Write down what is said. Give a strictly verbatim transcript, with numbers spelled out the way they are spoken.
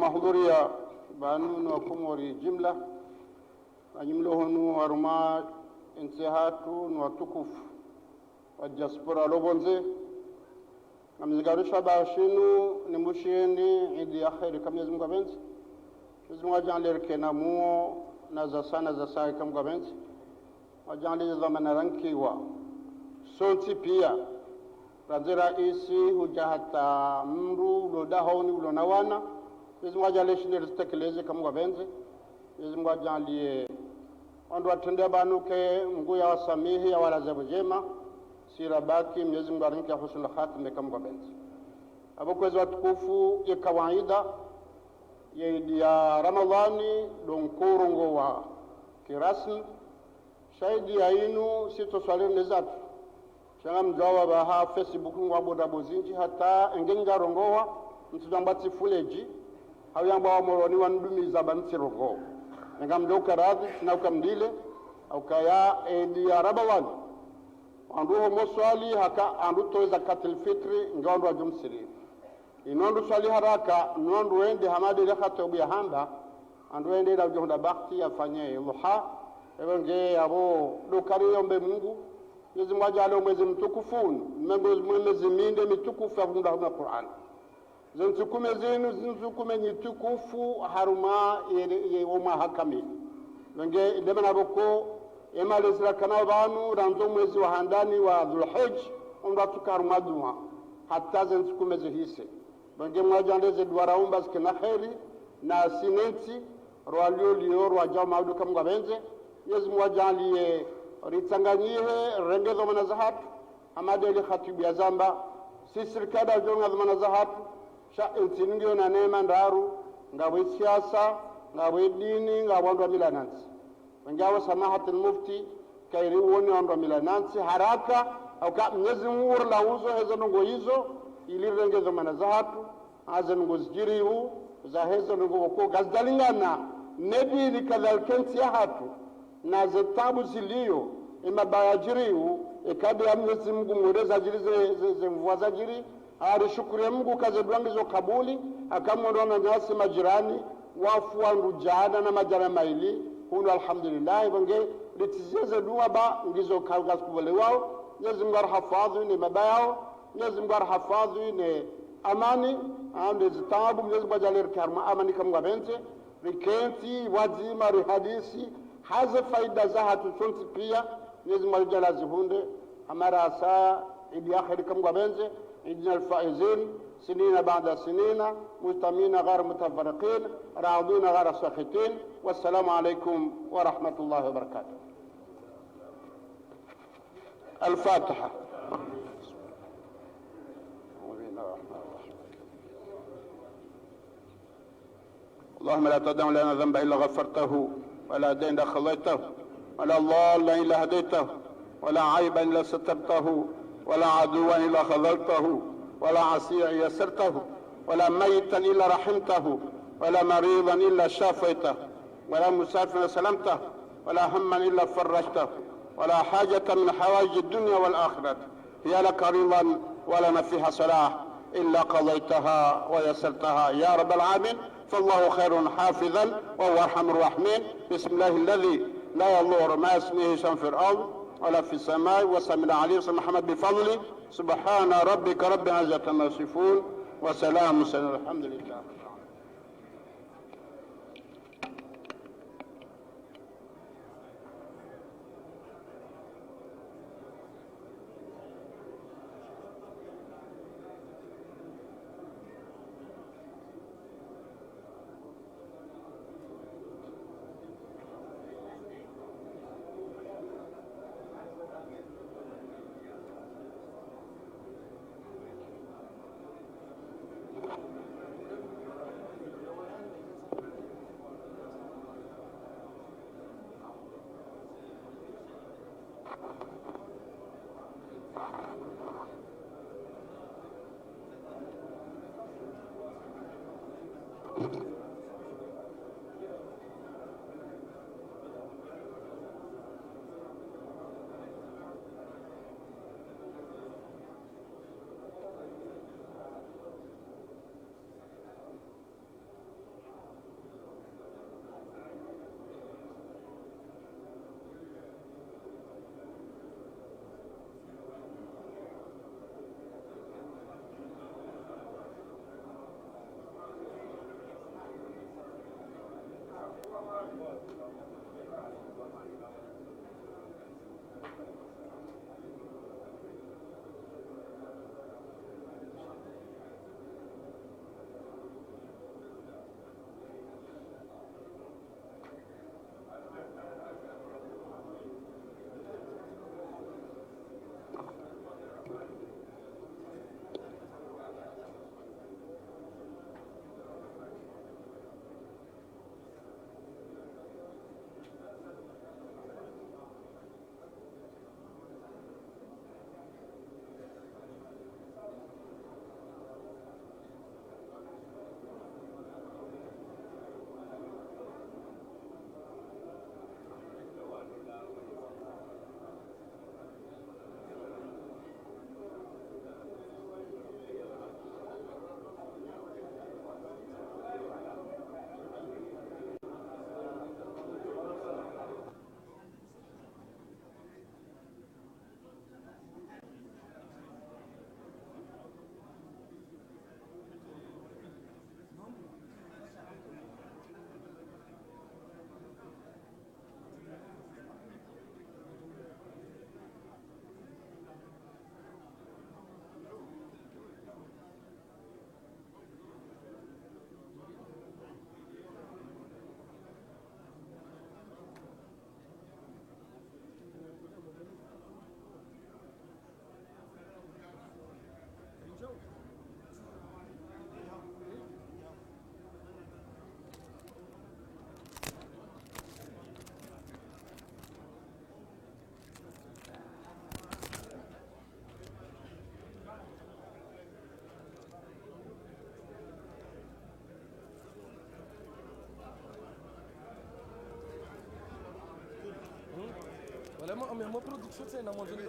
Mahudhuria pvanu ni Wakomori jimla, na nyi mlo hunu harumwa entsi yahatru ni watukufu wa diaspora lo pvondze. Ngamdjikaribisha pvahanu shinu, nimbushiyeni idi ya kheri eka Mwenyezi Mungu apvendze. Mwenyezi Mungu adjaanlie rike na muo na za sana za sahi eka Mungu apvendze. Wadjaanlie ze dhwamana rankiwa sontsi pia, randzi raisi hudja hata mndru ulo dahoni ulo na wana. Mwenyezi Mungu adjaanlie shinu rizitekeleze eka Mungu apvendze. Mwenyezi Mungu adjaanlie wandru watrende pvanu ke Mungu yawasamihi, yawalaze pvo djema. Si rabaki, Mwenyezi Mungu arinike husnul khatima eka Mungu apvendze. Apvo kwezi watukufu, ye kawaida ye idi ya Ramadhani ndo nkorongowa kirasmi. Sha idi ya inu sitso swali ne zatru. Sha ngamdjuwa pvaha Facebook ngwapvo ndrabo zindji hata enge ngarongowa, mtsudjamba tsi fuledji, hau yamba wa Moroni wanidumiza ba ntsirongowa. Ngamdjo uka radhi, tsina uka mdile, ukaya idi ya Ramadhani wandru homo swali haka wandru towe zakatil fitri, nge wandru wadjumsiri. Inu wandru swali haraka, ni wandru wende hama ndeli khatibu yahamba, wandru wende ila udjo hundra bakhti yafanye luha, epvo nge yapvo ndo kari yombe Mungu, Mwenyezi Mungu adjaanlie omwezi mtukufu unu, mengo mwe mezi mine mitukufu yavumba harumwa Qur'an. Ze ntsiku kume zinu, zi ntsiku kume nyi tukufu harumwa ye, ye, wo mwaha kamili. Pvo nge inde mana pvoko, emalezi rakana pvanu, randzi omwezi wa handani wa Dhulhijja, omndru atsuka harumwa dua, hata ze ntsiku kume zihise. Pvo nge Mungu adjaanlie ze dua raomba zike na kheri, na si ne ntsi, rwalio lio, rwadjao maudu eka Mungu apvendze. Mwenyezi Mungu adjaanlie ritsanganyihe, renge dhwamana zahatru. Hama ndeli khatibu yazamba, si sirikali yadjo renga dhwamana zahatru, sha entsi ngiyo na neema ndraru, ngapvo siasa, ngapvo dini, ngapvo wandru wa mila na ntsi. Pvo nge apvo samahatil mufti, kayiri uone wandru wa mila na ntsi haraka, hauka Mwenyezi Mungu urilauzo heze ndrongoo izo, ili rirenge dhwamana zahatru, haze ndrongoo zidjiriwo, za heze ndrongoo pvoko kazidjalingana ne dini kadhalika entsi yahatru, na ze tabu zilio, emabaya yadjiriwo, ekadi ya Mwenyezi Mungu mwendeza djiri ze, ze, ze mvua zadjiri, arishukuriye Mungu ka ze dua ngizo kabuli, haka mwendo wananyasi majirani, wafu wandru djana na madjana mayili, hunu alhamdulillah, pvo nge ritsizie ze dua ba ngizo ka, kazikubaliwao, Mwenyezi Mungu arihafadhwi ne mabaya yao, Mwenyezi Mungu arihafadhwi ne amani, ande zitabu, Mwenyezi Mungu adjaanlie rike harumwa amani eka Mungu apvendze, rikentsi pvwadzima rihadisi, haze faida zahatru sontsi pia, Mwenyezi Mungu adjaanlie azihundre, hama rasa idi ya kheri eka Mungu apvendze, عدنا الفائزين سنين بعد سنين مجتمعين غير متفرقين راضين غير ساخطين. والسلام عليكم ورحمة الله وبركاته. الفاتحة. اللهم لا تدع لنا ذنبا إلا غفرته، ولا دينا إلا قضيته، ولا ضالا إلا هديته، ولا عيبا إلا سترته، ولا عدوا إلا خذلته، ولا عسيرا يسرته، ولا ميتا إلا رحمته، ولا مريضا إلا شافيته، ولا مسافرا سلمته، ولا هما إلا فرجته، ولا حاجة من حوائج الدنيا والآخرة هي لك رضا ولنا فيها صلاح إلا قضيتها ويسرتها يا رب العالمين، فالله خير حافظا وهو أرحم الراحمين. بسم الله الذي لا يضر مع اسمه شيء في الأرض ولا في السماء، وسلم على محمد بفضله. سبحان ربك رب العزة عما يصفون، وسلام على المرسلين، الحمد لله. Mo, mo production tsena mwandzo ni